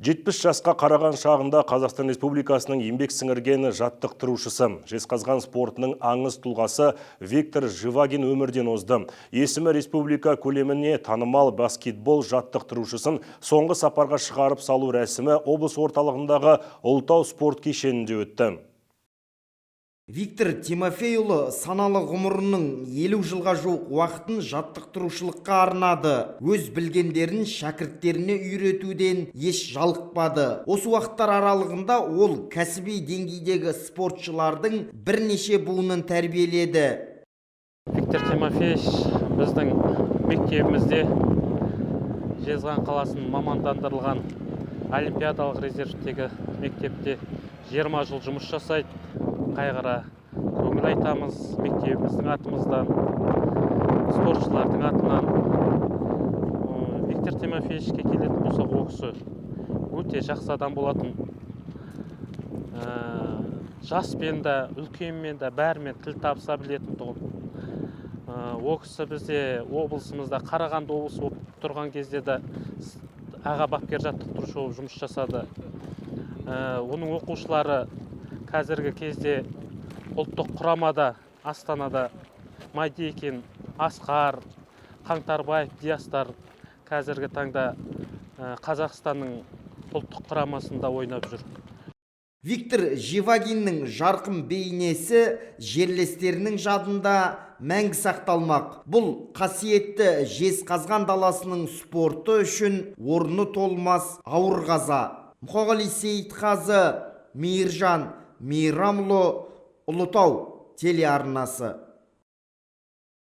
70 жасқа қараған шағында Қазақстан Республикасының еңбек сіңірген жаттықтырушысы, Жезқазған спортының аңыз тұлғасы Виктор Живагин өмірден озды. Есімі республика көлеміне танымал баскетбол жаттықтырушысын соңғы сапарға шығарып салу рәсімі облыс орталығындағы Ұлытау спорт кешенінде өтті. Виктор Тимофейұлы саналы ғұмырының 50 жылға жуық уақытын жаттықтырушылыққа арнады. Өз білгендерін шәкірттеріне үйретуден еш жалықпады. Осы уақыттар аралығында ол кәсіби деңгейдегі спортшылардың бірнеше буынын тәрбиеледі. Виктор Тимофеевич біздің мектебімізде, Жезқазған қаласының мамандандырылған олимпиадалық резервтегі мектепте 20 жыл жұмыс жасайды. Қайғыра көңіл айтамыз мектебіміздің атымыздан, спортшылардың атынан. Виктор Тимофеевичке келетін болсақ, ол кісі өте жақсы адам болатын. Жаспен де, үлкенмен де, бәрімен тіл табыса білетін тұғын. Ол кісі бізде, облысымызда, Қарағанды облысы болып тұрған кезде де аға бапкер, жаттықтырушы болып жұмыс жасады. Оның оқушылары қазіргі кезде ұлттық құрамада, Астанада Мадейкин Асқар, Қаңтарбаев Диастар қазіргі таңда Қазақстанның ұлттық құрамасында ойнап жүр. Виктор Живагиннің жарқын бейнесі жерлестерінің жадында мәңгі сақталмақ. Бұл қасиетті Жезқазған даласының спорты үшін орны толмас ауыр қаза. Мұқағали Сейітқазы, Мейіржан Мейрамұлы, Ұлытау телеарнасы.